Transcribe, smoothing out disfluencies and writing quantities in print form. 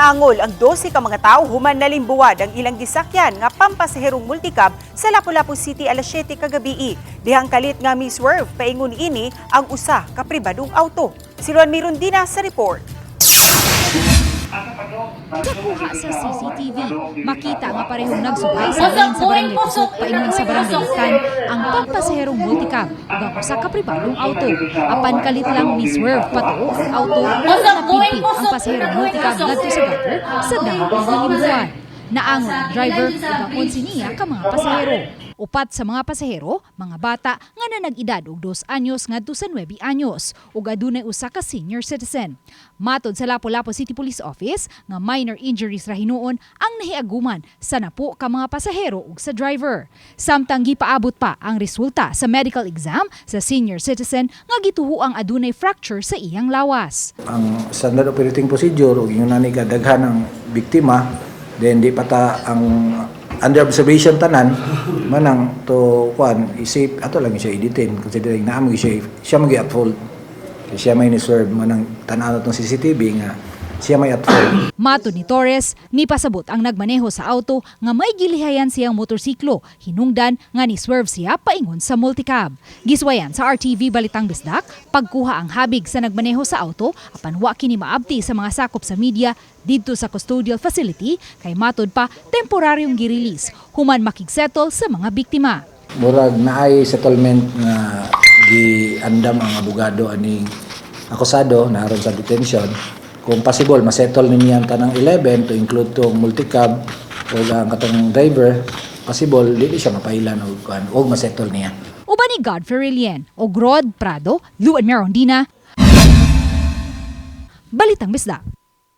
Naangol ang 12 ka mga tao human nalimbuwad ang ilang gisakyan nga pampasaherong multicab sa Lapu-Lapu City alas 7 kagabii. Dihang kalit nga miswerve paingon ini ang usa ka pribadong auto. Si Luan Mirundina sa report. Nakuha sa CCTV. Makita nga parehong nagsubay sa lane sa Barangay Pusok paingon sa Barangay Tan ang pampasaherong multicab ug ang usa ka pribadong auto. Apan kalit lang miswerve patuo ang auto ug napidpid ang pasaherong multicab ngadto sa gutter sa dahong nalimbuan. Naangol ang driver ug ang 11 niya ka mga pasahero. Upat sa mga pasahero, mga bata nga nanag-edad og 2 anyos ngadto sa 9 anyos ug adunay usa ka senior citizen. Matod sa Lapu-Lapu City Police Office nga minor injuries ra hinuon ang nahiaguman sa napo ka mga pasahero ug sa driver. Samtang gipaabot pa ang resulta sa medical exam sa senior citizen nga gituhuang adunay fracture sa iyang lawas. Ang standard operating procedure ug ingon ani kadaghan ang biktima, then di pa ta ang under observation tanan manang to kuan i-safe ato lang siya i-detain, considering naa mo siya, siya magi at fault. Kay siya may ni-serve, manang tan-aw tong CCTV nga siya may at fault. Matod ni Torres, nipasabot ang nagmaneho sa auto nga may gilihayan siyang motorsiklo, hinungdan nga ni swerve siya paingon sa multicab. Giswayan sa RTV Balitang Bisdak, pagkuha ang habig sa nagmaneho sa auto, apan wa kini maabti sa mga sakop sa media didto sa custodial facility kay matod pa temporaryong girelease human makigsettle sa mga biktima. Murag naay settlement nga giandam ang abogado aning akusado na aron sa detention. Kung possible, masettle ni niya ang tanang 11 to include tong multicab o ang katong driver, possible dili siya mapailan og kuan og masettle niya. Uban ni Godfrey Relien o Grod Prado, Luan Merondina, Balitang Bisdak.